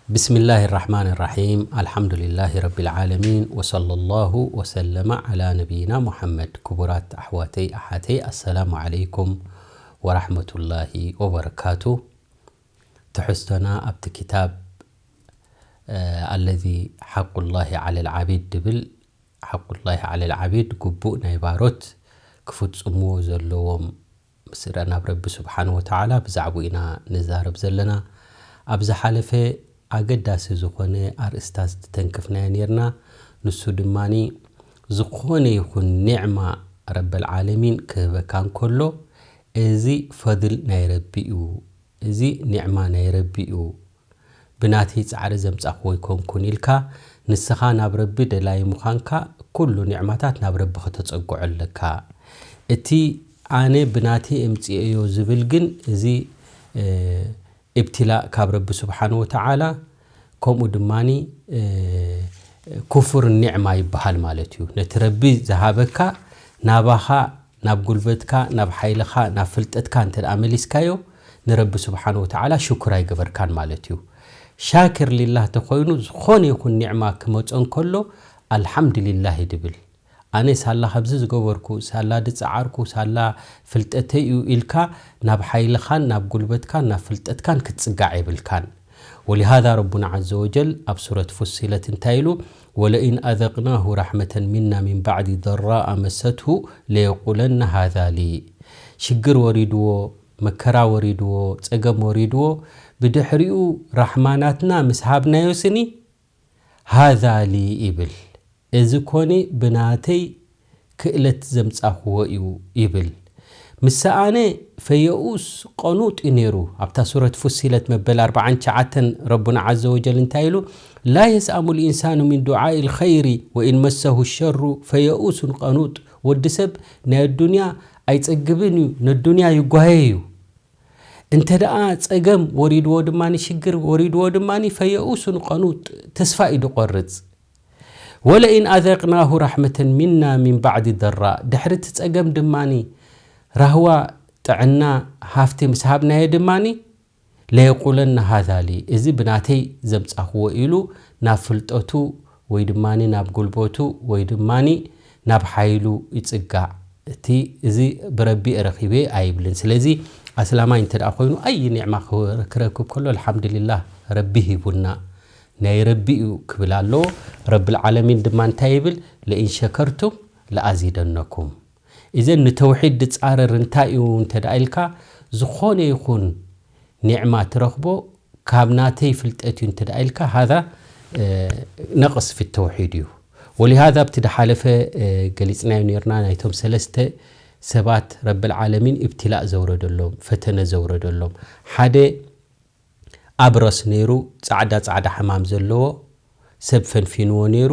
بسم الله الرحمن الرحيم. الحمد لله رب العالمين. وصلى الله وسلم على نبينا محمد. ክቡራት ኣሕዋተይ ኣሓተይ፣ ኣሰላሙ ዓለይኩም ወራሕመቱላሂ ወበረካቱ። ትሕዝቶና ኣብቲ ክታብ፣ እ፣ الذي حق الله على العبيد ድብል፣ حق الله على العبيد ግቡእ ናይ ባሮት ክፍጽምዎ ዘለዎም ስረ ናብ ረቢ ስብሓን ወተዓላ ብዛዕባኡ ኢና ንዛረብ ዘለና። ኣብ ዝሓለፈ ኣገዳሲ ዝኾነ ኣርእስታት ዝተንክፍናዮ ኔርና። ንሱ ድማኒ ዝኾነ ይኹን ኒዕማ ረበል ዓለሚን ክህበካ እንከሎ፣ እዚ ፈድል ናይ ረቢ እዩ፣ እዚ ኒዕማ ናይ ረቢ እዩ፣ ብናተይ ጻዕሪ ዘምጻእክዎ ኣይኮንኩን ኢልካ፣ ንስኻ ናብ ረቢ ደላይ ምዃንካ፣ ኩሉ ኒዕማታት ናብ ረቢ ከተጸግዖ ኣለካ። እቲ ኣነ ብናተይ እምጽኤዮ ዝብል ግን፣ እዚ፣ እ፣ ኢብትላእ ካብ ረቢ ስብሓን ወተዓላ፣ ከምኡ ድማኒ፣ እ፣ ኩፍር ኒዕማ ይበሃል ማለት እዩ። ነቲ ረቢ ዝሃበካ ናባኻ፣ ናብ ጉልበትካ፣ ናብ ሓይልኻ፣ ናብ ፍልጠትካ እንተ ደኣ መሊስካዮ፣ ንረቢ ስብሓን ወተዓላ ሽኩር ኣይገበርካን ማለት እዩ። ሻክር ሊላህ ተኾይኑ፣ ዝኾነ ይኹን ኒዕማ ክመጾ እንከሎ፣ ኣልሓምድሊላህ እዩ ድብል። ኣነ ሳላ ከምዚ ዝገበርኩ፣ ሳላ ድጸዓርኩ፣ ሳላ ፍልጠተይ እዩ ኢልካ ናብ ሓይልኻን ናብ ጉልበትካን ናብ ፍልጠትካን ክትጽጋዕ የብልካን። ولهذا ربنا عز وجل ኣብ ሱረት ፉሲለት እንታይ ኢሉ? ولئن أذقناه رحمة منا من بعد ضراء مسته ليقولن هذا لي። ሽግር ወሪድዎ፣ መከራ ወሪድዎ፣ ጸገም ወሪድዎ፣ ብድሕሪኡ ራሕማናትና ምስ ሃብናዮ ስኒ ሃዛ ሊ ይብል። እዚ ኮኒ ብናተይ ክእለት ዘምጻኽዎ እዩ ይብል። ምስ ሰኣነ ፈየኡስ ቀኑጥ እዩ ነይሩ። ኣብታ ሱረት ፉሲለት መበል ኣርባዓን ትሽዓተን ረቡና ዓዘ ወጀል እንታይ ኢሉ? ላ የስኣሙ ልኢንሳኑ ሚን ዱዓኢ ልኸይሪ ወኢን መሰሁ ሸሩ ፈየኡሱን ቀኑጥ። ወዲ ሰብ ናይ ኣዱንያ ኣይጸግብን እዩ፣ ነዱንያ ይጓየ እዩ። እንተ ደኣ ጸገም ወሪድዎ ድማኒ፣ ሽግር ወሪድዎ ድማኒ፣ ፈየኡሱን ቀኑጥ፣ ተስፋ እዩ ድቆርጽ። ወለኢን ኣዘቅናሁ ራሕመተን ሚና ሚን ባዕዲ ደራእ፣ ድሕሪ እቲ ጸገም ድማኒ ራህዋ፣ ጥዕና፣ ሃፍቲ ምስ ሃብናዮ ድማኒ፣ ለየቁለና ሃዛ ሊ፣ እዚ ብናተይ ዘምጻኽዎ ኢሉ ናብ ፍልጠቱ ወይ ድማኒ ናብ ጉልበቱ ወይ ድማኒ ናብ ሓይሉ ይጽጋዕ። እቲ እዚ ብረቢ ረኺበ ኣይብልን። ስለዚ ኣስላማይ እንተ ደኣ ኮይኑ፣ ኣይ ኒዕማ ክረክብ ከሎ፣ ኣልሓምዱሊላህ፣ ረቢ ሂቡና፣ ናይ ረቢ እዩ ክብል ኣለዎ። ረብል ዓለሚን ድማ እንታይ ይብል? ለኢን ሸከርቱም ለኣዚደነኩም። እዘን ንተውሒድ ድጻረር እንታይ እዩ እንተ ደኣ ኢልካ፣ ዝኾነ ይኹን ኒዕማ ትረኽቦ ካብ ናተይ ፍልጠት እዩ እንተ ደኣ ኢልካ፣ ሃዛ፣ እ፣ ነቕስ ፊ ተውሒድ እዩ። ወሊሃዛ ኣብቲ ድሓለፈ፣ እ፣ ገሊጽናዮ ኔርና፣ ናይቶም ሰለስተ ሰባት ረብል ዓለሚን ኢብትላእ ዘውረደሎም፣ ፈተነ ዘውረደሎም። ሓደ ኣብረስ ነይሩ፣ ጻዕዳ ጻዕዳ ሕማም ዘለዎ፣ ሰብ ፈንፊንዎ ነይሩ።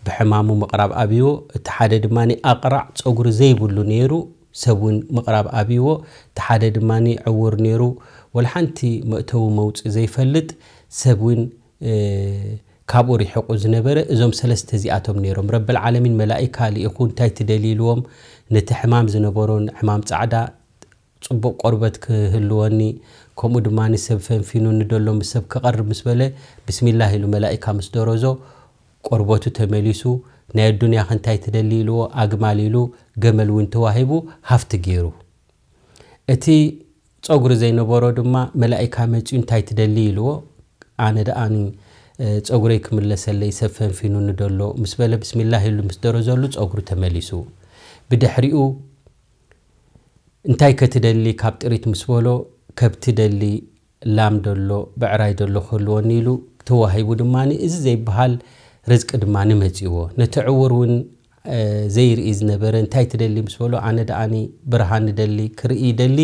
ብሕማሙ ምቕራብ ኣብይዎ። እቲ ሓደ ድማኒ ኣቕራዕ ጸጉሪ ዘይብሉ ነይሩ፣ ሰብ እውን ምቕራብ ኣብይዎ። እቲ ሓደ ድማኒ ዕውር ነይሩ፣ ወላ ሓንቲ መእተዊ መውጽኢ ዘይፈልጥ ሰብ እውን፣ እ፣ ካብኡ ሪሕቑ ዝነበረ። እዞም ሰለስተ እዚኣቶም ነይሮም። ረብል ዓለሚን መላኢካ ልኢኹ እንታይ ትደሊ ኢልዎም፣ ነቲ ሕማም ዝነበሮን ሕማም ጻዕዳ ጽቡቕ ቆርበት ክህልወኒ፣ ከምኡ ድማ ንሰብ ፈንፊኑኒ ደሎ ምስ ሰብ ክቐርብ ምስ በለ፣ ብስሚላህ ኢሉ መላኢካ ምስ ደረዞ፣ ቆርበቱ ተመሊሱ፣ ናይ ኣዱንያኸ እንታይ ትደሊ ኢልዎ፣ ኣግማል ኢሉ፣ ገመል እውን ተዋሂቡ፣ ሃፍቲ ገይሩ። እቲ ጸጉሪ ዘይነበሮ ድማ መላኢካ መጺኡ እንታይ ትደሊ ኢልዎ፣ ኣነ ደኣኒ፣ እ፣ ጸጉረይ ክምለሰለይ ሰብ ፈንፊኑኒ ደሎ ምስ በለ፣ ብስሚላህ ኢሉ ምስ ደረዘሉ ጸጉሩ ተመሊሱ። ብድሕሪኡ እንታይ ከትደሊ ካብ ጥሪት ምስ በሎ፣ ከብቲ ደሊ፣ ላም ደሎ፣ ብዕራይ ደሎ ክህልወኒ ኢሉ ተዋሂቡ ድማኒ፣ እዚ ዘይበሃል ርዝቂ ድማኒ መጺዎ። ነቲ ዕውር እውን፣ እ፣ ዘይርኢ ዝነበረ እንታይ ትደሊ ምስ በሎ፣ ኣነ ደኣኒ ብርሃን ደሊ፣ ክርኢ ደሊ።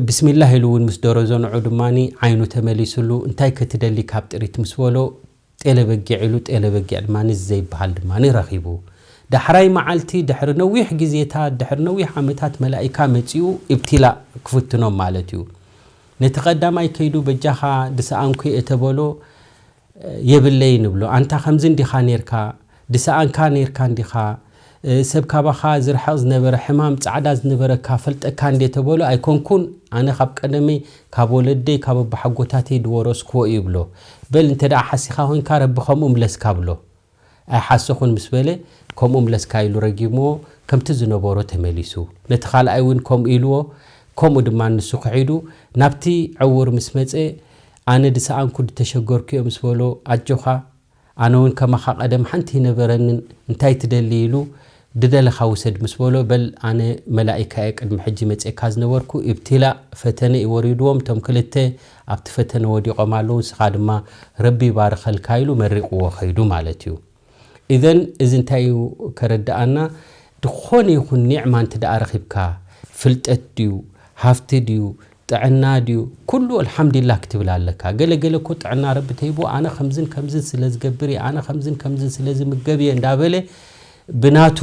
ብስሚላህ ኢሉ እውን ምስ ደረዞ ንዑ ድማኒ ዓይኑ ተመሊሱሉ፣ እንታይ ከትደሊ ካብ ጥሪት ምስ በሎ፣ ጤለ በጊዕ ኢሉ፣ ጤለ በጊዕ ድማኒ እዚ ዘይበሃል ድማኒ ረኺቡ። ዳሕራይ መዓልቲ፣ ድሕሪ ነዊሕ ግዜታት፣ ድሕሪ ነዊሕ ዓመታት መላኢካ መጺኡ ኢብትላእ ክፍትኖም ማለት እዩ። ነቲ ቀዳማይ ከይዱ በጃኻ ድሰኣንኩ እየ ተበሎ፣ የብለይን እብሎ። ኣንታ ከምዚ እንዲኻ ኔርካ፣ ድሰኣንካ ኔርካ እንዲኻ፣ እ፣ ሰብ ካባኻ ዝርሕቕ ዝነበረ ሕማም ጻዕዳ ዝነበረካ ፈልጠካ እንዴ ተበሎ ኣይኮንኩን፣ ኣነ ካብ ቀደመይ ካብ ወለደይ ካብ ኣቦሓጎታተይ ዝወረስክዎ እዩ ይብሎ። በል እንተ ደኣ ሓሲኻ ኮይንካ ረቢ ከምኡ ምለስካ ብሎ። ኣይሓሰኹን ምስ በለ ከምኡ ምለስካ ኢሉ ረጊምዎ፣ ከምቲ ዝነበሮ ተመሊሱ። ነቲ ካልኣይ እውን ከምኡ ኢልዎ፣ ከምኡ ድማ ንሱ ክሒዱ ናብቲ ዕውር ምስ መጸ፣ ኣነ ድሰኣንኩ ድተሸገርኩ እየ ምስ በሎ፣ ኣጆኻ ኣነ እውን ከማኻ ቀደም ሓንቲ ይነበረንን እንታይ ትደሊ ኢሉ ድደለኻ ውሰድ ምስ በሎ፣ በል ኣነ መላኢካ እየ ቅድሚ ሕጂ መፅእካ ዝነበርኩ፣ ኢብትላእ ፈተነ እዩ ወሪድዎም። እቶም ክልተ ኣብቲ ፈተነ ወዲቖም ኣለዉ፣ ንስኻ ድማ ረቢ ይባርኸልካ ኢሉ መሪቕዎ ኸይዱ ማለት እዩ። ኢዘን እዚ እንታይ እዩ ከረድኣና? ዝኾነ ይኹን ኒዕማ እንተ ደኣ ረኺብካ፣ ፍልጠት ድዩ፣ ሃፍቲ ድዩ፣ ጥዕና ድዩ፣ ኩሉ ኣልሓምዱሊላህ ክትብል ኣለካ። ገለ ገለ እኮ ጥዕና ረቢ ተሂቡ፣ ኣነ ከምዝን ከምዝን ስለ ዝገብር እየ፣ ኣነ ከምዝን ከምዝን ስለ ዝምገብ እየ እንዳበለ ብናቱ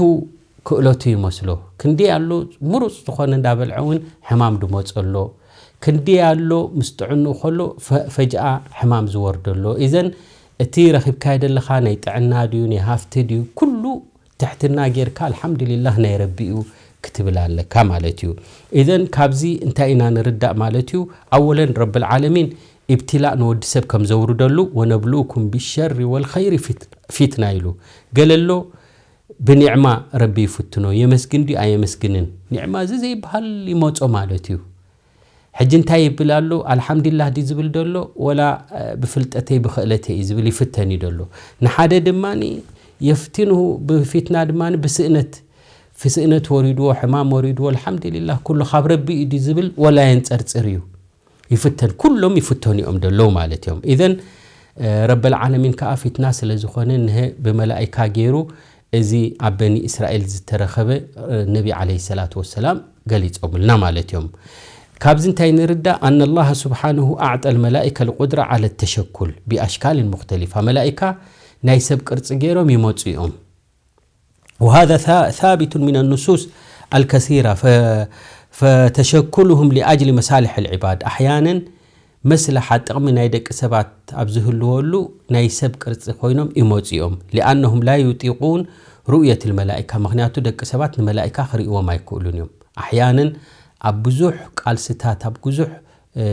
ክእለቱ ይመስሎ። ክንዲ ኣሎ ምሩፅ ዝኾነ እንዳበልዐ እውን ሕማም ድመፀሎ። ክንዲ ኣሎ ምስ ጥዕንኡ ከሎ ፈ-፣ ፈጅኣ ሕማም ዝወርደሎ። ኢዘን እቲ ረኺብካዮ ዘለኻ ናይ ጥዕና ድዩ፣ ናይ ሃፍቲ ድዩ፣ ኩሉ ትሕትና ጌርካ ኣልሓምዱሊላህ ናይ ረቢ እዩ ክትብል ኣለካ ማለት እዩ። ኢዘን ካብዚ እንታይ ኢና ንርዳእ ማለት እዩ? ኣወለን ረብል ዓለሚን ኢብትላእ ንወዲ ሰብ ከም ዘውርደሉ፣ "ወነብልኡኩም ቢሸሪ ወልኸይሪ ፊት-፣ ፊትና" ኢሉ። ገለ ኣሎ ብኒዕማ ረቢ ይፍትኖ፣ የመስግን ድዩ ኣየመስግንን? ኒዕማ እዚ ዘይበሃል ይመጾ ማለት እዩ። ሕጂ እንታይ ይብል ኣሎ? ኣልሓምዱሊላህ ድዩ ዝብል ዘሎ? ወላ፣ እ፣ ብፍልጠተይ ብኽእለተይ እዩ ዝብል ይፍተን እዩ ዘሎ። ንሓደ ድማኒ የፍቲንሁ ብፊትና ድማኒ ብስእነት፣ ብስእነት ወሪድዎ፣ ሕማም ወሪድዎ፣ ኣልሓምዱሊላህ ኩሉ ካብ ረቢ እዩ ድዩ ዝብል? ወላ የንጸርጽር እዩ። ይፍተን፣ ኩሎም ይፍተኑ እዮም ደለዉ ማለት እዮም። ኢዘን፣ እ፣ ረበል ዓለሚን ከኣ ፊትና ስለ ዝኾነ፣ ንሀ ብመላኢካ ገይሩ እዚ ኣብ በኒ እስራኤል ዝተረኸበ፣ እ፣ ነቢ ዓለይሂ ሰላቱ ወሰላም ገሊጾምልና ማለት እዮም። ካብዚ እንታይ ንርዳእ? ኣነ ኣላህ ስብሓንሁ ኣዕጠ ልመላኢከ ልቁድራ ዓለ ተሸኩል ቢኣሽካልን ሙክተሊፋ። መላኢካ ናይ ሰብ ቅርጺ ገይሮም ይመጹ እዮም። وهذا ثا-، ثابت من النصوص الكثيرة، ف-، فتشكلهم لأجل مصالح العباد. ኣሕያነን መስለሓ ጥቕሚ ናይ ደቂ ሰባት ኣብ ዝህልወሉ ናይ ሰብ ቅርጺ ኮይኖም ይመጹ እዮም። لأنهم لا يطيقون رؤية الملائكة، ምኽንያቱ ደቂ ሰባት ንመላኢካ ክርእይዎም ኣይክእሉን እዮም። ኣሕያነን ኣብ ብዙሕ ቃልስታት፣ ኣብ ብዙሕ፣ እ፣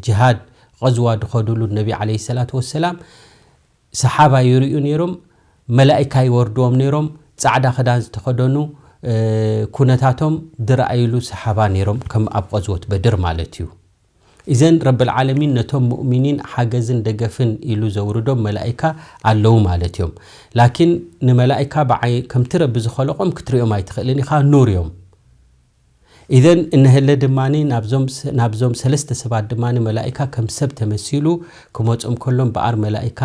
ጅሃድ፣ ቐዝዋ ዝኸዱሉ ነቢ ዓለይሂ ሰላቱ ወሰላም ሰሓባ ይርእዩ ነይሮም፣ መላኢካ ይወርድዎም ነይሮም፣ ጻዕዳ ክዳን ዝተኸደኑ፣ እ፣ ኩነታቶም ዝረኣይሉ ሰሓባ ነይሮም፣ ከም ኣብ ቐዝወት በድር ማለት እዩ። ኢዘን ረብል ዓለሚን ነቶም ሙእሚኒን ሓገዝን ደገፍን ኢሉ ዘውርዶም መላኢካ ኣለዉ ማለት እዮም። ላኪን ንመላኢካ ብዓይ-፣ ከምቲ ረቢ ዝኸለቖም ክትሪኦም ኣይትኽእልን ኢኻ፣ ኑር እዮም። ኢዘን እነሀለ ድማኒ ናብዞም ስ-፣ ናብዞም ሰለስተ ሰባት ድማኒ መላኢካ ከም ሰብ ተመሲሉ ክመጾም ከሎ እምበኣር መላኢካ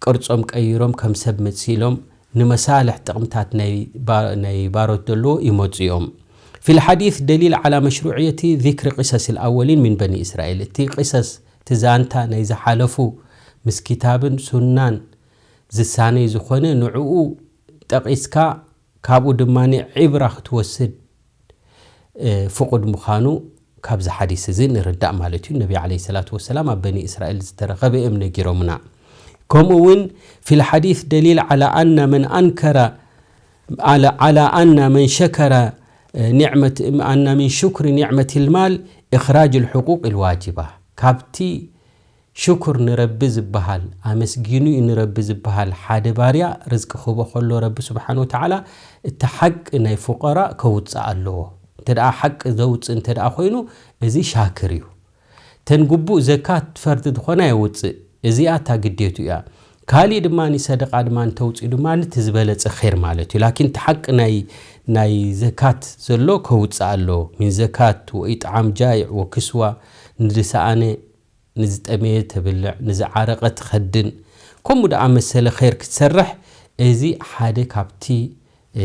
ቅርጾም ቀይሮም ከም ሰብ መሲሎም ንመሳልሕ ጥቕምታት ናይ ባ-፣ ናይ ባሮት ዘለዎ ይመጹ እዮም። في الحديث دليل على مشروعية ذكر قصص الأولين من بني إسرائيل። እቲ ቅሰስ፣ እቲ ዛንታ ናይ ዝሓለፉ ምስ ኪታብን ሱናን ዝሳነይ ዝኾነ ንዕኡ ጠቒስካ ካብኡ ድማ ዒብራ ክትወስድ፣ እ፣ ፍቑድ ምዃኑ ካብዚ ሓዲስ እዚ ንርዳእ ማለት እዩ። ነቢ ዓለይሂ ሰላቱ ወሰላም ኣብ በኒ እስራኤል ዝተረኸበ እዮም ነጊሮምና። ከምኡ እውን في الحديث دليل على أن من أنكر على، على أن من شكر نعمة، أن من شكر نعمة المال إخراج الحقوق الواجبة። ካብቲ ሽኩር ንረቢ ዝበሃል፣ ኣመስጊኑ እዩ ንረቢ ዝበሃል ሓደ ባርያ ርዝቂ ክህቦ ከሎ ረቢ ስብሓን ወተዓላ እቲ ሓቂ ናይ ፉቀራእ ከውፅእ ኣለዎ። እንተ ደኣ ሓቂ ዘውፅእ እንተ ደኣ ኮይኑ እዚ ሻክር እዩ። ተን ግቡእ ዘካት ፈርዲ ዝኾና የውፅእ፣ እዚኣ እታ ግዴቱ እያ። ካሊእ ድማ ሰደቃ ድማ እንተውፅኡ ድማ እቲ ዝበለፀ ኸይር ማለት እዩ። ላኪን እቲ ሓቂ ናይ፣ ናይ ዘካት ዘሎ ከውፅእ ኣለዎ። ሚን ዘካት ወኢጥዓም ጃይዕ ወክስዋ፣ ንዝሰኣነ ንዝጠመየ ተብልዕ፣ ንዝዓረቐ ትኸድን፣ ከምኡ ደኣ መሰለ ኸይር ክትሰርሕ፣ እዚ ሓደ ካብቲ፣ እ፣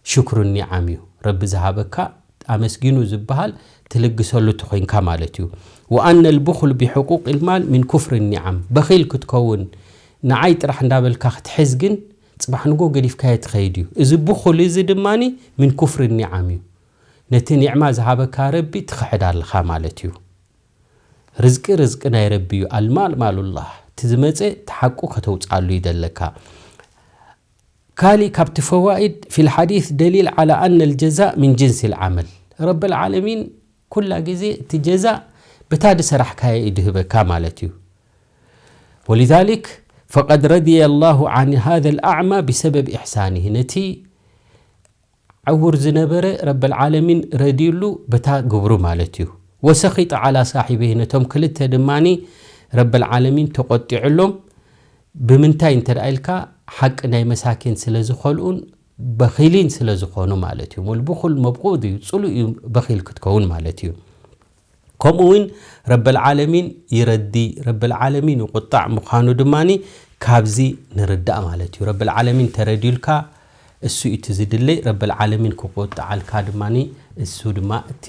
ሽክሩ ኒዓም እዩ። ረቢ ዝሃበካ ኣመስጊኑ ዝበሃል ትልግሰሉ ተኾይንካ ማለት እዩ። وأن البخل بحقوق المال من كفر النعم። በኺል ክትከውን፣ ንዓይ ጥራሕ እንዳበልካ ክትሕዝ ግን፣ ጽባሕ ንጎ ገዲፍካዮ ትኸይድ እዩ። እዚ ብኹል እዚ ድማኒ ምን ኩፍሪ ኒዓም እዩ። ነቲ ኒዕማ ዝሃበካ ረቢ ትኽሕድ ኣለኻ ማለት እዩ። ርዝቂ፣ ርዝቂ ናይ ረቢ እዩ። ኣልማል ማሉላህ። እቲ ዝመጸ፣ እቲ ሓቁ ከተውጽኣሉ ይደለካ። ካልእ ካብቲ ፈዋኢድ ፊል ሓዲስ ደሊል ዓላ ኣነ ልጀዛእ ሚን ጅንስ ልዓመል። ረበል ዓለሚን ኩላ ግዜ እቲ ጀዛእ በታ ዝሰራሕካዮ እዩ ድህበካ ማለት እዩ። ወሊዛሊክ ፈቀድ ረድየ ላሁ ዓን ሃዘ ልኣዕማ ብሰበብ ኢሕሳኒህ፣ ነቲ ዕውር ዝነበረ ረበል ዓለሚን ረድዩሉ በታ ግብሩ ማለት እዩ። ወሰኺጠ ዓላ ሳሒበይህ፣ ነቶም ክልተ ድማኒ ረበል ዓለሚን ተቆጢዑሎም። ብምንታይ እንተ ደኣ ኢልካ፣ ሓቂ ናይ መሳኪን ስለ ዝኸልኡን በኺሊን ስለ ዝኾኑ ማለት እዩ። ወልብኹል መብቑድ እዩ፣ ጽሉእ እዩ በኺል ክትከውን ማለት እዩ። ከምኡ እውን ረበል ዓለሚን ይረዲ፣ ረበል ዓለሚን ይቁጣዕ ምዃኑ ድማኒ ካብዚ ንርዳእ ማለት እዩ። ረበል ዓለሚን ተረድዩልካ እሱ እዩ እቲ ዝድለይ፣ ረበል ዓለሚን ክቁጣዓልካ ድማኒ እሱ ድማ እቲ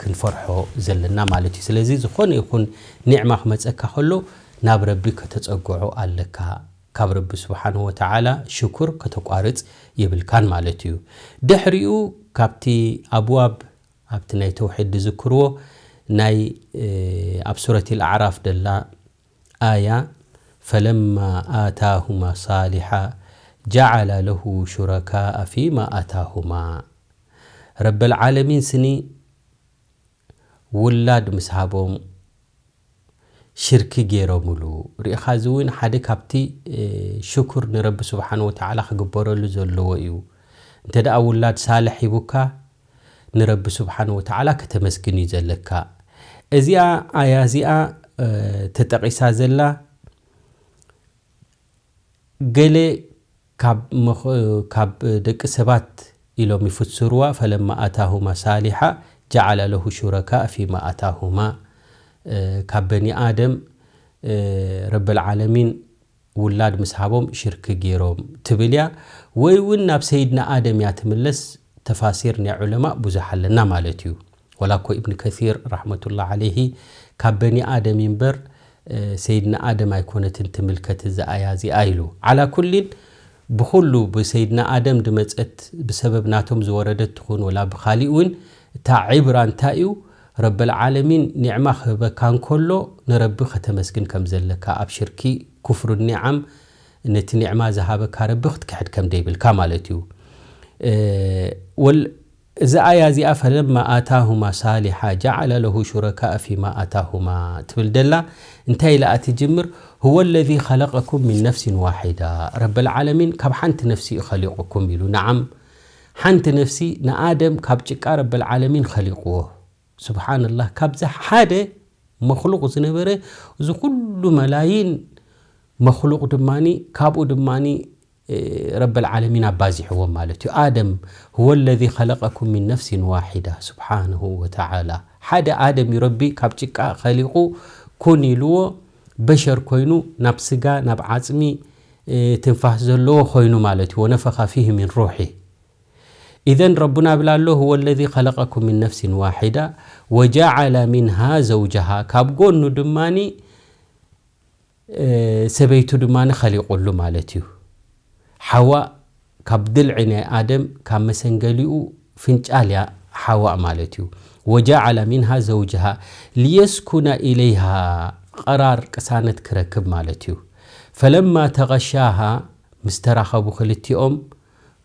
ክንፈርሖ ዘለና ማለት እዩ። ስለዚ ዝኾነ ይኹን ኒዕማ ክመጸካ ከሎ ናብ ረቢ ከተጸግዖ ኣለካ። ካብ ረቢ ስብሓንሁ ወተዓላ ሽኩር ከተቋርጽ የብልካን ማለት እዩ። ድሕሪኡ ካብቲ ኣብዋብ ኣብቲ ናይ ተውሒድ ዝዝክርዎ ናይ፣ እ፣ ኣብ ሱረት ኣልኣዕራፍ ደላ ኣያ፣ ፈለማ ኣታሁማ ሳሊሓ ጀዓላ ለሁ ሹረካኣ ፊማ ኣታሁማ። ረበል ዓለሚን ስኒ ውላድ ምስ ሃቦም ሽርኪ ገይሮምሉ። ርኢኻ፣ እዚ እውን ሓደ ካብቲ፣ እ፣ ሽኩር ንረቢ ስብሓን ወተዓላ ክግበረሉ ዘለዎ እዩ። እንተ ደኣ ውላድ ሳልሕ ሂቡካ፣ ንረቢ ስብሓን ወተዓላ ከተመስግን እዩ ዘለካ። እዚኣ ኣያ እዚኣ፣ እ፣ ተጠቒሳ ዘላ፣ ገለ ካብ መኽ-፣ ካብ ደቂ ሰባት ኢሎም ይፍስርዋ፣ ፈለማ ኣታሁማ ሳሊሓ ጀዓለ ለሁ ሹረካእ ፊማ ኣታሁማ። እ፣ ካብ በኒ ኣደም፣ እ፣ ረበል ዓለሚን ውላድ ምስ ሃቦም ሽርኪ ገይሮም ትብል እያ። ወይ እውን ናብ ሰይድና ኣደም እያ ትምለስ። ተፋሲር ናይ ዑለማ ብዙሕ ኣለና ማለት እዩ። ወላ እኮ ኢብን ከሲር ረሕመቱላህ ዓለይሂ ካብ በኒ ኣደም እምበር፣ እ፣ ሰይድና ኣደም ኣይኮነትን ትምልከት እዛ ኣያ እዚኣ ኢሉ። ዓላ ኩሊን ብኹሉ ብሰይድና ኣደም ድመጸት ብሰበብ ናቶም ዝወረደት ትኹን ወላ ብኻሊእ እውን እታ ዒብራ እንታይ እዩ? ረበል ዓለሚን ኒዕማ ክህበካ እንከሎ ንረቢ ከተመስግን ከም ዘለካ፣ ኣብ ሽርኪ ኩፍሩ ኒዓም ነቲ ኒዕማ ዝሃበካ ረቢ ክትክሕድ ከም ደይብልካ ማለት እዩ። እ፣ ወል-፣ እዚ ኣያ እዚኣ ፈለማ ኣታሁማ ሳሊሓ ጀዓለ ለሁ ሹረካእ ፊማ ኣታሁማ ትብል ደላ እንታይ ኢላ እያ ትጅምር? ሁወ ለዚ ኸለቀኩም ሚን ነፍሲን ዋሒዳ፣ ረበል ዓለሚን ካብ ሓንቲ ነፍሲ እዩ ኸሊቁኩም ኢሉ። ነዓም፣ ሓንቲ ነፍሲ ንኣደም ካብ ጭቃ ረበል ዓለሚን ኸሊቅዎ። ስብሓንላህ፣ ካብዚ ሓደ መኽሉቕ ዝነበረ እዚ ኩሉ መላይን መኽሉቕ ድማኒ፣ ካብኡ ድማኒ፣ እ፣ ረበል ዓለሚን ኣባዚሕዎም ማለት እዩ። ኣደም፣ ሁወ ለዚ ኸለቀኩም ሚን ነፍሲን ዋሒዳ፣ ስብሓንሁ ወተዓላ። ሓደ ኣደም እዩ ረቢ ካብ ጭቃ ኸሊቑ ኩን ኢልዎ፣ በሸር ኮይኑ፣ ናብ ስጋ፣ ናብ ዓጽሚ፣ እ፣ ትንፋስ ዘለዎ ኮይኑ ማለት እዩ። ወነፈኻ ፊህ ሚን ሩሒ። ኢዘን ረቡና ብላ ኣሎ፣ ሁወ ለዚ ኸለቀኩም ሚን ነፍሲን ዋሒዳ ወጀዓለ ሚንሃ ዘውጀሃ፣ ካብ ጎኑ ድማኒ፣ እ፣ ሰበይቱ ድማኒ ኸሊቁሉ ማለት እዩ። ሓዋ ካብ ድልዒ ናይ ኣደም፣ ካብ መሰንገሊኡ ፍንጫል እያ ሓዋ ማለት እዩ። ወጀዓለ ሚንሃ ዘውጀሃ ሊየስኩነ ኢለይሃ፣ ቀራር ቅሳነት ክረክብ ማለት እዩ። ፈለማ ተቐሻሃ፣ ምስ ተራኸቡ ክልቲኦም፣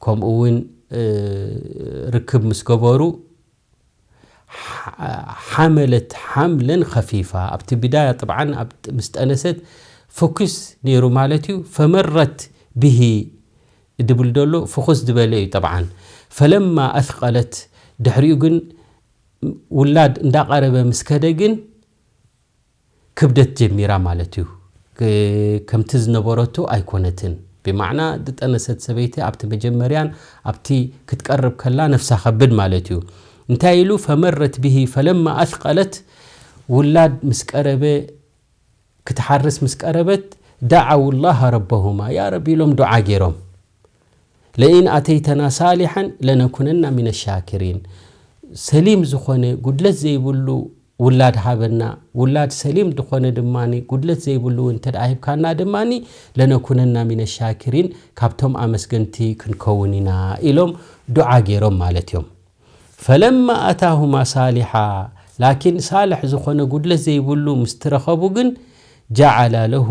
ከምኡ እውን፣ እ፣ ርክብ ምስ ገበሩ፣ ሓ-፣ ሓመለት ሓምለን ኸፊፋ። ኣብቲ ብዳያ ጥብዓን ኣብ ጥ-፣ ምስ ጠነሰት ፎኩስ ነይሩ ማለት እዩ። ፈመረት ብሂ ድብል ደሎ ፍኹስ ዝበለ እዩ ጠብዓን። ፈለማ ኣስቀለት፣ ድሕሪኡ ግን ውላድ እንዳቐረበ ምስ ከደ ግን ክብደት ጀሚራ ማለት እዩ። ክ-፣ ከምቲ ዝነበረቶ ኣይኮነትን። ብማዕና ዝጠነሰት ሰበይቲ ኣብቲ መጀመርያን ኣብቲ ክትቀርብ ከላ ነፍሳ ከብድ ማለት እዩ። እንታይ ኢሉ? ፈመረት ብሂ ፈለማ ኣስቀለት፣ ውላድ ምስ ቀረበ፣ ክትሓርስ ምስ ቀረበት፣ ደዓው ላሃ ረበሁማ፣ ያ ረቢ ኢሎም ዱዓ ገይሮም። ለኢን ኣተይተና ሳሊሐን ለነኩነና ሚነ ሻኪሪን። ሰሊም ዝኾነ ጉድለት ዘይብሉ ውላድ ሃበና፣ ውላድ ሰሊም ዝኾነ ድማ ጉድለት ዘይብሉ እውን እንተ ደኣ ሂብካና ድማ ለነኩነና ሚነ ሻኪሪን፣ ካብቶም ኣመስገንቲ ክንከውን ኢና ኢሎም ዱዓ ገይሮም ማለት እዮም። ፈለማ ኣታሁማ ሳሊሓ፣ ላኪን ሳልሕ ዝኾነ ጉድለት ዘይብሉ ምስ ትረኸቡ ግን ጀዓላ ለሁ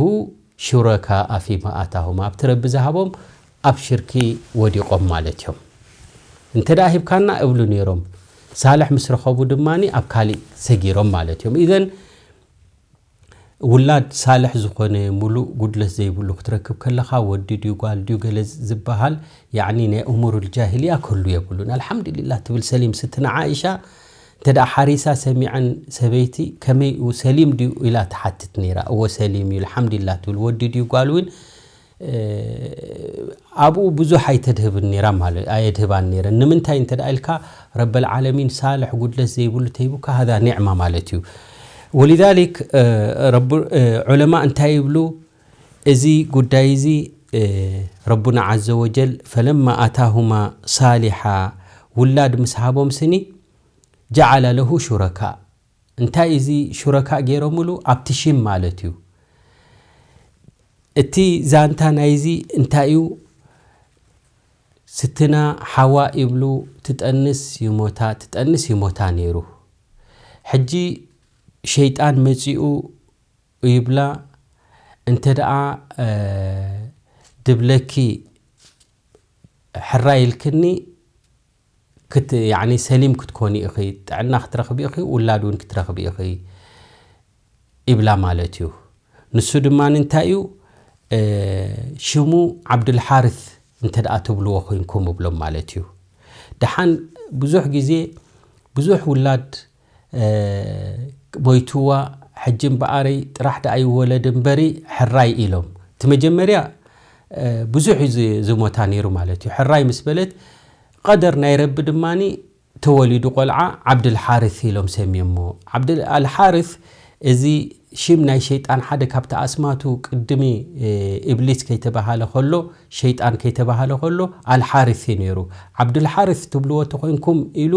ሹረካኣ ፊማ ኣታሁማ፣ ኣብቲ ረቢ ዝሃቦም ኣብ ሽርኪ ወዲቖም ማለት እዮም። እንተ ደኣ ሂብካና እብሉ ነይሮም። ሳልሕ ምስ ረኸቡ ድማ ኣብ ካሊእ ሰጊሮም ማለት እዮም። ኢዘን ውላድ ሳልሕ ዝኾነ፣ ሙሉእ ጉድለት ዘይብሉ ክትረክብ ከለኻ፣ ወዲ ድዩ ጓል ድዩ ገለ ዝበሃል፣ ያዕኒ ናይ እሙሩል ጃሂልያ ክህሉ የብሉን። ኣልሓምዱሊላህ ትብል ሰሊም። ስትና ዓኢሻ እንተ ደኣ ሓሪሳ ሰሚዐን ሰበይቲ ከመይ እዩ፣ ሰሊም ድዩ ኢላ ትሓትት ነይራ። እወ ሰሊም እዩ ኣልሓምዱሊላህ ትብል። ወዲ ድዩ ጓል እውን ኣብኡ ብዙሕ ኣይተድህብን ነይራ ማለት ኣየድህባን ነይረን። ንምንታይ እንተ ደኣ ኢልካ ረበል ዓለሚን ሳልሕ ጉድለት ዘይብሉ ተሂቡካ ሃዛ ኒዕማ ማለት እዩ። ወሊዛሊክ ዑለማ እንታይ ይብሉ? እዚ ጉዳይ እዚ ረቡና ዓዘ ወጀል ፈለማ ኣታሁማ ሳሊሓ ውላድ ምስ ሃቦም ስኒ ጀዓለ ለሁ ሹረካ እንታይ እዚ ሹረካ ገይሮምሉ ኣብቲ ሽም ማለት እዩ። እቲ ዛንታ ናይዚ እንታይ እዩ? ስትና ሓዋ ይብሉ ትጠንስ ይሞታ ትጠንስ ይሞታ ነይሩ። ሕጂ ሸይጣን መጺኡ ይብላ እንተ ደኣ ድብለኪ ሕራይ ኢልክኒ ክት ያኒ ሰሊም ክትኮኒ ኢኺ፣ ጥዕና ክትረኽቢ ኢኺ፣ ውላድ እውን ክትረኽቢ ኢኺ ይብላ ማለት እዩ። ንሱ ድማ እንታይ እዩ ሽሙ ዓብዱልሓርስ እንተ ደኣ ትብልዎ ኮይንኩም እብሎም ማለት እዩ። ደሓን ብዙሕ ግዜ ብዙሕ ውላድ ሞይትዋ ሕጂ እምበኣረይ ጥራሕ ደኣ ይወለድ እምበሪ ሕራይ ኢሎም። እቲ መጀመርያ ብዙሕ እዩ ዝሞታ ነይሩ ማለት እዩ። ሕራይ ምስ በለት ቀደር ናይ ረቢ ድማ ተወሊዱ ቆልዓ ዓብድልሓርስ ኢሎም ሰምዮሞ። ዓብድል ኣልሓርስ እዚ ሽም ናይ ሸይጣን ሓደ ካብቲ ኣስማቱ ቅድሚ ኢብሊስ ከይተባሃለ ከሎ ሸይጣን ከይተባሃለ ከሎ ኣልሓርስ እዩ ነይሩ። ዓብድልሓርስ ትብልዎ ተኮይንኩም ኢሉ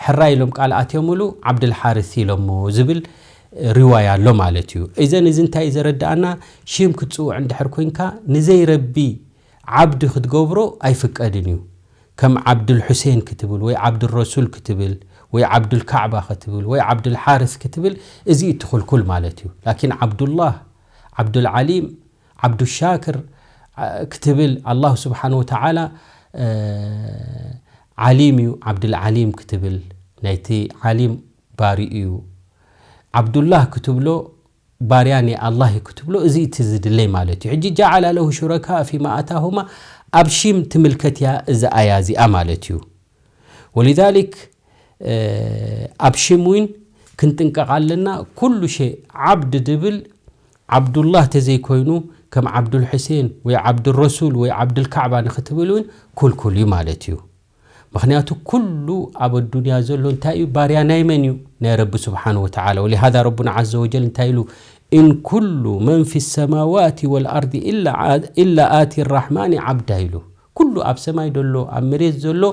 ሕራይ ኢሎም ቃል ኣትዮምሉ ዓብድልሓርስ ኢሎሞ ዝብል ሪዋያ ኣሎ ማለት እዩ። እዘን እዚ እንታይ እዩ ዘረድኣና? ሽም ክትፅውዕ እንድሕር ኮይንካ ንዘይረቢ ዓብዲ ክትገብሮ ኣይፍቀድን እዩ። ከም ዓብዱል ሑሴን ክትብል ወይ ዓብዱል ረሱል ክትብል ወይ ዓብዱል ካዕባ ክትብል ወይ ዓብዱል ሓርስ ክትብል እዚ እዩ ትኽልኩል ማለት እዩ። ላኪን ዓብዱላህ፣ ዓብዱል ዓሊም፣ ዓብዱል ሻክር ክትብል ኣላሁ ስብሓን ወተዓላ ዓሊም እዩ። ዓብዱል ዓሊም ክትብል ናይቲ ዓሊም ባሪ እዩ። ዓብዱላህ ክትብሎ ባርያ ናይ ኣላህ እዩ ክትብሎ፣ እዚ እቲ ዝድለይ ማለት እዩ። ሕጂ ጀዓለ ለሁ ሹረካ ፊማ ኣታሁማ ኣብ ሺም ትምልከት እያ እዛ ኣያ እዚኣ ማለት እዩ። ወሊዛሊክ ኣብ ሺም እውን ክንጥንቀቕ ኣለና። ኩሉ ሸ ዓብድ ድብል ዓብዱላህ ተዘይኮይኑ ከም ዓብዱል ሕሴን ወይ ዓብዱል ረሱል ወይ ዓብዱል ካዕባ ንክትብል እውን ኩልኩል እዩ ማለት እዩ። ምኽንያቱ ኩሉ ኣብ ኣዱንያ ዘሎ እንታይ እዩ? ባርያ ናይ መን እዩ? ናይ ረቢ ስብሓን ወተዓላ። ወሊሃዛ ረቡና ዓዘ ወጀል እንታይ ኢሉ? ኢን ኩሉ መን ፊ ሰማዋት ወልኣርድ ኢላ ኣቲ ራሕማኒ ዓብዳ ኢሉ። ኩሉ ኣብ ሰማይ ዘሎ ኣብ መሬት ዘሎ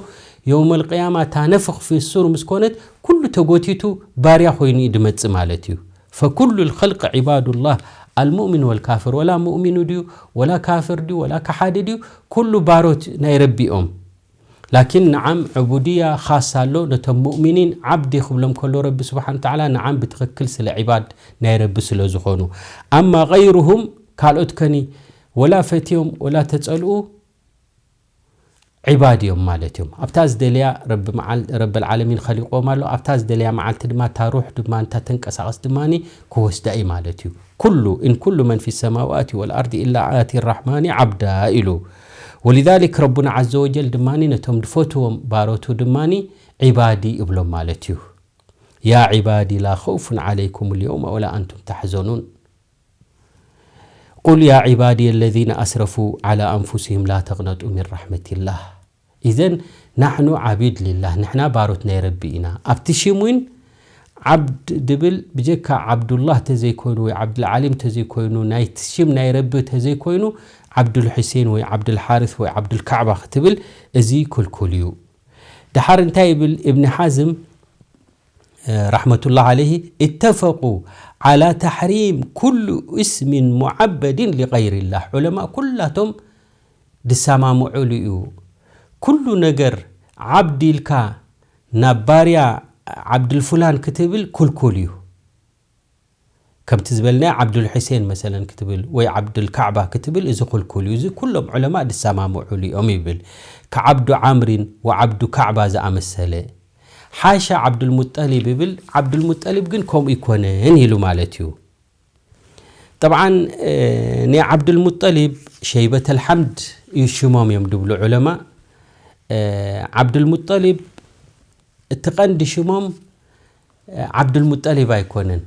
የውመ ልቅያማ እታ ነፍኽ ፊ ሱር ምስ ኮነት ኩሉ ተጎቲቱ ባርያ ኮይኑ እዩ ድመጽእ ማለት እዩ። ፈኩሉ ልኸልቅ ዒባዱላህ ኣልሙእሚን ወልካፍር፣ ወላ ሙእሚኑ ድዩ ወላ ካፍር ድዩ ወላ ከሓዲ ድዩ ኩሉ ባሮት ናይ ረቢ እዮም። ላኪን ንዓም ዕቡድያ ኻስ ኣሎ። ነቶም ሙእሚኒን ዓብዲ ክብሎም ከሎ ረቢ ስብሓን ተዓላ ንዓም ብትኽክል ስለ ዒባድ ናይ ረቢ ስለ ዝኾኑ። ኣማ ገይሩሁም ካልኦት ከኒ ወላ ፈትዮም ወላ ተጸልኡ ዒባድ እዮም ማለት እዮም። ኣብታ ዝደለያ ረቢ መዓል ረበል ዓለሚን ኸሊቆም ኣሎ። ኣብታ ዝደለያ መዓልቲ ድማ እታ ሩሕ ድማ እንታ ተንቀሳቐስ ድማ ክወስዳ እዩ ማለት እዩ። ኩሉ ኢን ኩሉ መን ፊ ሰማዋት ወልኣርድ ኢላ ኣቲ ራሕማኒ ዓብዳ ኢሉ። ወሊዛሊክ ረቡና ዓዘ ወጀል ድማ ነቶም ድፈትዎም ባሮቱ ድማ ዒባዲ እብሎም ማለት እዩ። ያ ዒባዲ ላ ኸውፉን ዓለይኩም ልየውመ ወላ ኣንቱም ታሕዘኑን። ቁል ያ ዒባድየ ለዚነ ኣስረፉ ዓላ ኣንፉሲሂም ላ ተቅነጡ ሚን ራሕመቲላህ። ኢዘን ናሕኑ ዓቢድ ሊላህ፣ ንሕና ባሮት ናይ ረቢ ኢና። ኣብቲ ሽም እውን ዓብድ ድብል ብጀካ ዓብዱላህ ተዘይኮይኑ ወይ ዓብዱልዓሊም ተዘይኮይኑ ናይቲ ሽም ናይ ረቢ ተዘይኮይኑ ዓብዱልሑሴን ወይ ዓብዱልሓርስ ወይ ዓብዱልካዕባ ክትብል እዚ ክልኩል እዩ። ደሓር እንታይ ይብል እብኒ ሓዝም ረሕመቱላህ ዓለይሂ፣ እተፈቁ ዓላ ታሕሪም ኩሉ እስሚን ሙዓበድን ሊቀይሪላህ። ዑለማ ኩላቶም ድሰማምዑሉ እዩ። ኩሉ ነገር ዓብድ ኢልካ ናብ ባርያ ዓብድልፉላን ክትብል ኩልኩል እዩ። ከምቲ ዝበልናዮ ዓብዱል ሑሴን መሰለን ክትብል ወይ ዓብዱል ካዕባ ክትብል፣ እዚ ክልኩል እዩ። እዚ ኩሎም ዑለማ ዝሰማምዑሉ እዮም ይብል። ከዓብዱ ዓምሪን ወዓብዱ ካዕባ ዝኣመሰለ። ሓሻ ዓብዱል ሙጠሊብ ይብል፣ ዓብዱል ሙጠሊብ ግን ከምኡ ይኮነን ኢሉ ማለት እዩ። ጠብዓን፣ እ፣ ናይ ዓብዱል ሙጠሊብ ሸይበተል ሓምድ እዩ ሽሞም እዮም ድብሉ ዑለማ። እ፣ ዓብዱል ሙጠሊብ እቲ ቀንዲ ሽሞም፣ እ፣ ዓብዱል ሙጠሊብ ኣይኮነን።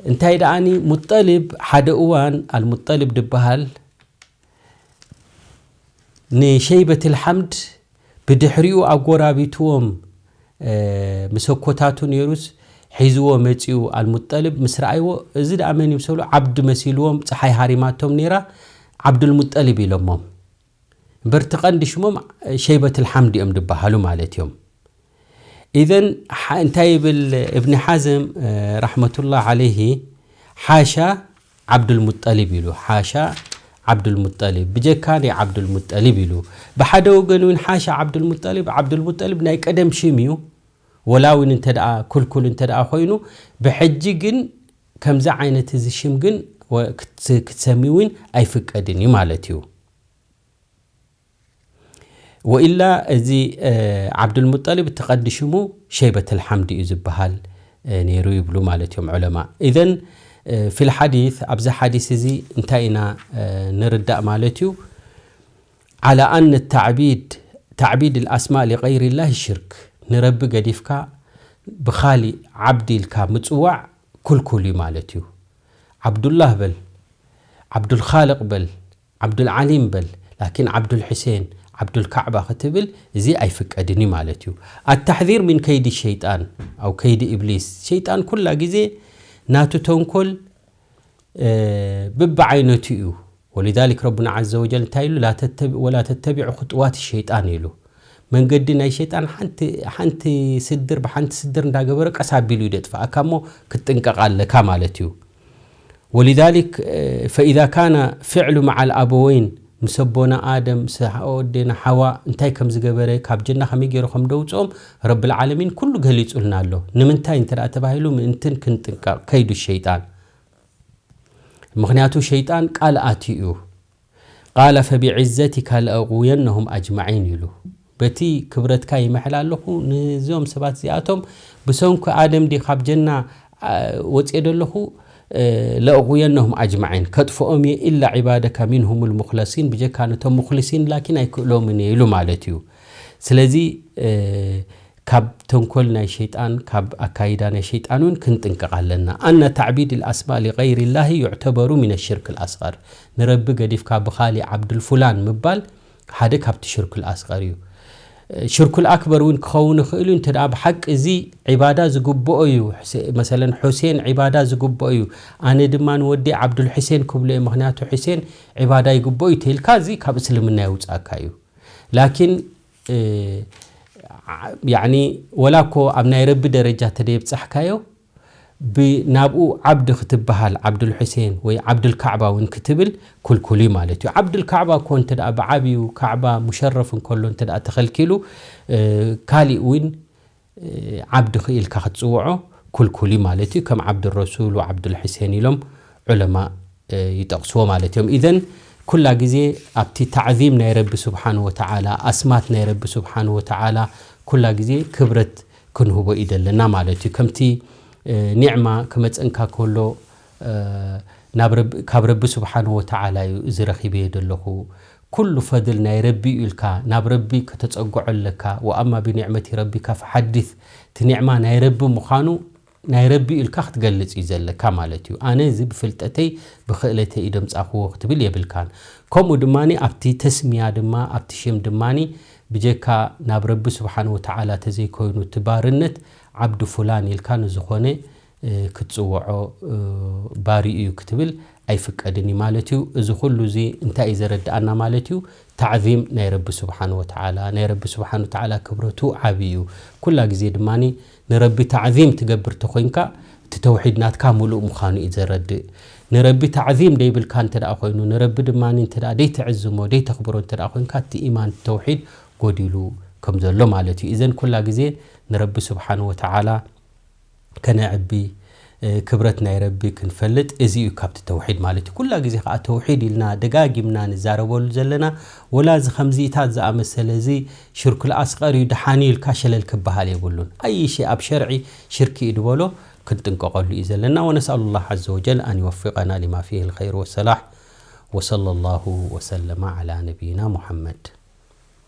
እንታይ ደኣኒ፣ ሙጠሊብ ሓደ እዋን ኣልሙጠሊብ ድበሃል ንሸይበትል ሓምድ ብድሕሪኡ ኣጎራቢትዎም፣ እ፣ ምሰኮታቱ ነይሩስ ሒዝዎ መጺኡ ኣልሙጠልብ ምስ ረኣይዎ፣ "እዚ ደኣ መን እዩ?" ምስ በሉ፣ ዓብዲ መሲልዎም፣ ጸሓይ ሃሪማቶም ነይራ፣ "ዓብዱልሙጠልብ" ኢሎሞም። እምበር እቲ ቀንዲ ሽሞም ሸይበትል ሓምድ እዮም ዝበሃሉ ማለት እዮም። ኢዘን፣ ሓ-፣ እንታይ ይብል እብኒ ሓዝም፣ እ፣ ረሕመቱላህ ዓለይሂ፣ ሓሻ ዓብዱልሙጠሊብ ኢሉ፣ ሓሻ ዓብዱልሙጠሊብ፣ ብጀካ ናይ ዓብዱልሙጠሊብ ኢሉ። ብሓደ ወገን እውን ሓሻ ዓብዱልሙጠሊብ፣ ዓብዱልሙጠሊብ ናይ ቀደም ሽም እዩ። ወላ እውን እንተ ደኣ ክልኩል እንተ ደኣ ኮይኑ፣ ብሕጂ ግን ከምዚ ዓይነት እዚ ሽም ግን ወ-፣ ክት-፣ ክትሰሚ እውን ኣይፍቀድን እዩ ማለት እዩ። ወኢላ እዚ፣ እ፣ ዓብዱልሙጠሊብ እቲ ቀንዲ ሽሙ ሸይበተል ሓምድ እዩ ዝበሃል፣ እ፣ ነይሩ ይብሉ ማለት እዮም ዑለማ። ኢዘን፣ እ፣ ፊል ሓዲስ፣ ኣብዚ ሓዲስ እዚ እንታይ ኢና፣ እ፣ ንርዳእ ማለት እዩ? ዓላ ኣነ ተዕቢድ፣ ተዕቢድ ልኣስማእ ሊገይሪላህ ሽርክ። ንረቢ ገዲፍካ ብኻሊእ ዓብዲ ኢልካ ምጽዋዕ ክልኩል እዩ ማለት እዩ። ዓብዱላህ በል፣ ዓብዱልኻልቅ በል፣ ዓብዱልዓሊም በል፣ ላኪን ዓብዱልሕሴን፣ ዓብዱልካዕባ ክትብል፣ እዚ ኣይፍቀድን እዩ ማለት እዩ። ኣታሕዚር ሚን ከይዲ ሸይጣን፣ ኣው ከይዲ ኢብሊስ። ሸይጣን ኩላ ግዜ ናቱ ተንኮል፣ እ፣ ብብዓይነቱ እዩ። ወሊዛሊክ ረቡና ዐዘ ወጀል እንታይ ኢሉ? "ላ ተተቢ-፣ ወላ ተተቢዑ ኹጥዋት ሸይጣን" ኢሉ። መንገዲ ናይ ሸይጣን ሓንቲ፣ ሓንቲ ስድር ብሓንቲ ስድር እንዳገበረ ቀስ ኣቢሉ እዩ ደጥፍኣካ እሞ ክትጥንቀቕ ኣለካ ማለት እዩ። ወሊዛሊክ፣ እ፣ ፈኢዛ ካነ ፊዕሉ መዓል ኣበወይን፣ ምስ ኣቦና ኣደም፣ ምስ ኣዴና ሓዋ እንታይ ከም ዝገበረ፣ ካብ ጀና ከመይ ገይሩ ከም ደውፅኦም ረብል ዓለሚን ኩሉ ገሊጹልና ኣሎ። ንምንታይ እንተ ደኣ ተባሂሉ ምእንትን ክንጥንቀቕ ከይዱ ሸይጣን። ምኽንያቱ ሸይጣን ቃል ኣትዩ እዩ። ቃለ ፈቢዕዘቲካ ለእጉየነሁም ኣጅማዒን ኢሉ። በቲ ክብረትካ ይምሕል ኣለኹ፣ ንዞም ሰባት እዚኣቶም ብሰንኩ ኣደም ድየ ካብ ጀና፣ ኣ፣ ወፅየ ዘለኹ፣ እ፣ ለእጉየነሁም ኣጅማዒን፣ ከጥፍኦም እየ፣ ኢላ ዒባደካ ሚንሁም ልሙኽለሲን፣ ብጀካ ነቶም ሙኽልሲን ላኪን ኣይክእሎምን እየ ኢሉ ማለት እዩ። ስለዚ፣ እ፣ ካብ ተንኮል ናይ ሸይጣን፣ ካብ ኣካይዳ ናይ ሸይጣን እውን ክንጥንቀቕ ኣለና። ኣነ ተዕቢድ ልኣስማእ ሊገይሪ ላሂ ዩዕተበሩ ሚነ ሽርክ ልኣስገር። ንረቢ ገዲፍካ ብኻሊእ ዓብዱል ፉላን ምባል ሓደ ካብቲ ሽርክ ልኣስገር እዩ። ሽርክ ልኣክበር እውን ክኸውን ይኽእል እዩ፣ እንተ ደኣ ብሓቂ እዚ ዒባዳ ዝግብኦ እዩ። ሕሴ-፣ መሰለን፣ ሑሴን ዒባዳ ዝግብኦ እዩ፣ ኣነ ድማ ንወዲ ዓብዱል ሑሴን ክብሎ እየ፣ ምኽንያቱ ሑሴን ዒባዳ ይግብኦ እዩ ተይልካ፣ እዚ ካብ እስልምና የውፅኣካ እዩ። ላኪን፣ እ፣ ዓ-፣ ያዕኒ፣ ወላ እኮ ኣብ ናይ ረቢ ደረጃ ተደየብጻሕካዮ፣ ብ-፣ ናብኡ ዓብዲ ክትበሃል፣ ዓብዱል ሑሴን ወይ ዓብዱል ካዕባ እውን ክትብል ክልኩል እዩ ማለት እዩ። ዓብዱል ካዕባ እኮ እንተ ደኣ ብዓብዩ ካዕባ ሙሸረፍ እንከሎ እንተ ደኣ ተኸልኪሉ፣ እ፣ ካሊእ እውን፣ እ፣ ዓብዲ ክኢልካ ክትጽውዖ ክልኩል እዩ ማለት እዩ። ከም ዓብዱል ረሱል ወዓብዱል ሑሴን ኢሎም ዑለማ፣ እ፣ ይጠቕስዎ ማለት እዮም። ኢዘን ኩላ ግዜ ኣብቲ ታዕዚም ናይ ረቢ ስብሓን ወተዓላ፣ ኣስማት ናይ ረቢ ስብሓን ወተዓላ ኩላ ግዜ ክብረት ክንህቦ እዩ ዘለና ማለት እዩ። ከምቲ፣ እ፣ ኒዕማ ክመጸንካ ከሎ፣ እ፣ ናብ ረቢ፣ ካብ ረቢ ስብሓን ወተዓላ እዩ እዚ ረኺበዮ ዘለኹ። ኩሉ ፈድል ናይ ረቢ እዩ ኢልካ ናብ ረቢ ከተጸግዖ ኣለካ። ወኣማ ብኒዕመቲ ረቢካ ፈሓዲስ፣ እቲ ኒዕማ ናይ ረቢ ምዃኑ ናይ ረቢ ኢልካ ክትገልጽ እዩ ዘለካ ማለት እዩ። ኣነ እዚ ብፍልጠተይ ብክእለተይ እዩ ደምጻኽዎ ክትብል የብልካን። ከምኡ ድማ ኣብቲ ተስሚያ ድማ ኣብቲ ሽም ድማ ብጀካ ናብ ረቢ ስብሓን ወተዓላ ተዘይኮይኑ እቲ ባርነት ዓብዲ ፉላን ኢልካ ንዝኾነ፣ እ፣ ክትጽውዖ፣ እ፣ ባሪ እዩ ክትብል ኣይፍቀድን እዩ ማለት እዩ። እዚ ኩሉ እዚ እንታይ እዩ ዘረድኣና ማለት እዩ? ታዕዚም ናይ ረቢ ስብሓን ወተዓላ፣ ናይ ረቢ ስብሓን ወተዓላ ክብረቱ ዓብዪ እዩ። ኩላ ግዜ ድማ ንረቢ ታዕዚም ትገብር ተኾይንካ፣ እቲ ተውሒድ ናትካ ምሉእ ምዃኑ እዩ ዘረድእ። ንረቢ ታዕዚም ደይብልካ እንተ ደኣ ኮይኑ፣ ንረቢ ድማ እንተ ደኣ ደይትዕዝሞ፣ ደይተኽብሮ እንተ ደኣ ኮይንካ፣ እቲ ኢማን ተውሒድ ጎዲሉ ከም ዘሎ ማለት እዩ። እዘን ኩላ ግዜ ንረቢ ስብሓን ወተዓላ ከነዕቢ፣ ክብረት ናይ ረቢ ክንፈልጥ እዚ እዩ ካብቲ ተውሒድ ማለት እዩ። ኩላ ግዜ ከዓ ተውሒድ ኢልና ደጋጊምና ንዛረበሉ ዘለና ወላ እዚ ከምዚታት ዝኣመሰለ እዚ ሽርኩል ኣስቀር እዩ ደሓን እዩ ኢልካ ሸለል ክበሃል የብሉን። ኣይ ሸይ ኣብ ሸርዒ ሽርክ እዩ ዝበሎ ክንጥንቀቐሉ እዩ ዘለና። ونسأل الله عز وجل أن يوفقنا لما فيه الخير والصلاح وصلى الله وسلم على نبينا محمد